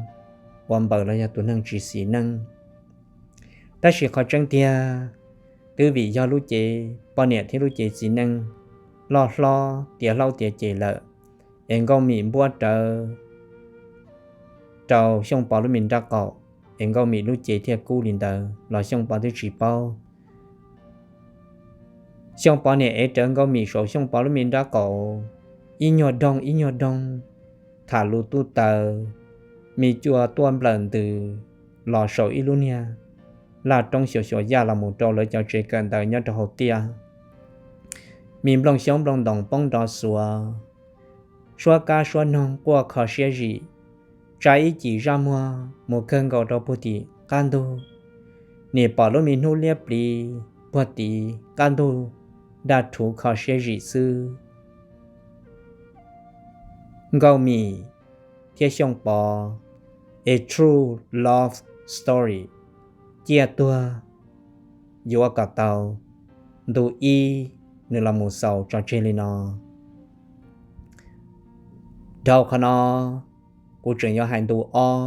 ua npaws los yog tus neeg tsis xis neej. Tab sis qhov tseeb tiag, twb vim yog lub cev poj niam thiab lub cev txiv neej loj hlob tiav hlob tiav ceg lawm, es Nkauj Mim npuab rawv rau Xyooj Pov lub me nrob qaum, es Nkauj Mim lub cev thiaj kub li ntawd los Xyooj Pov twb tsis paub. Xyooj Pov niam ev rawv Nkauj Mim saum Xyooj Pov lub me nrob qaum, ib nyuag doog ib nyuag doog, tham lus tuj taws, me cua tuaj nplawm ntws los saum ib lub niag laj roob xyuas xyuas yaj los mus rau lawv cov tsev kawm ntawv nyob rau hauv tiaj. Me nplooj xyoob nplooj ntoos poob nrov xuav, suab kab suab noog quaj kho siab zim, tsa ib cim zaj muag mus kawg nkaus rau puag tim qab ntug. Nim pom lub me hnub liab pliv puag tim qab ntug, daj rhuv kho siab zim xwb. Nkauj Mim thiab Xyooj Pov, a true love story, ciaj tuag yuav kom tau ntu ib nws los mus xaus tso tseg li no. Dhau qhov no, kuv tseem yuav hais ntu ob,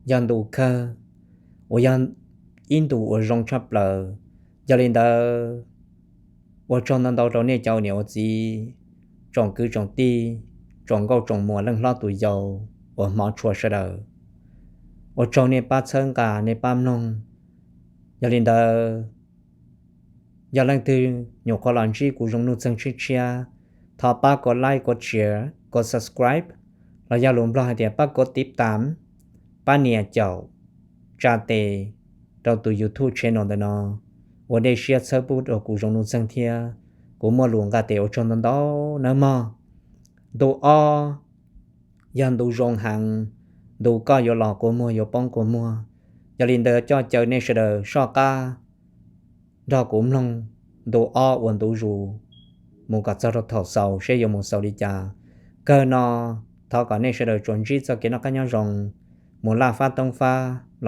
yog ntu kawg, uas yog ib ntu uas zoo tshaj plaws. Yog li ntawd, ua tsaug ntau ntau rau nej cov ua niam ua txiv, tsoom kwv tsoom tij, tsoom nkauj tsoom muam leej hlob tus yau uas hmov tshua sawv daws. Ua tsaug nej pab txhawb nqa nej pab mloog. Yog li ntawd, yog leej twg nyuam qhuav los ntsib kuv zoo nuj txeeg tshiab tshiab, thov pab kov like, kov share, kov subscribe, los yog lus Nplog hais tias pab kov tiv tam, pab nias caum tsa tes rau tus YouTube channel ntawm no, ua dej siab txhawb pub rau kuv zoo nuj txeeg thiab. Kuv muaj lus nqa tes ua tsaug ntau ntau nawb mog. Ntu ob yog ntu zoo heev, ntu koj yuav los kua muag yuav poob kua muag. Yog li ntawd coj caw nej sawv daws soj qab nrog kuv mloog ntu ob uas ntu zus mus kom txog rau thaum xaus seb yuav mus xaus li cas. Kawg no, thov kom nej sawv daws tsuas ntsib txoj kev noj qab nyob zoo, mus laj fab toob fab los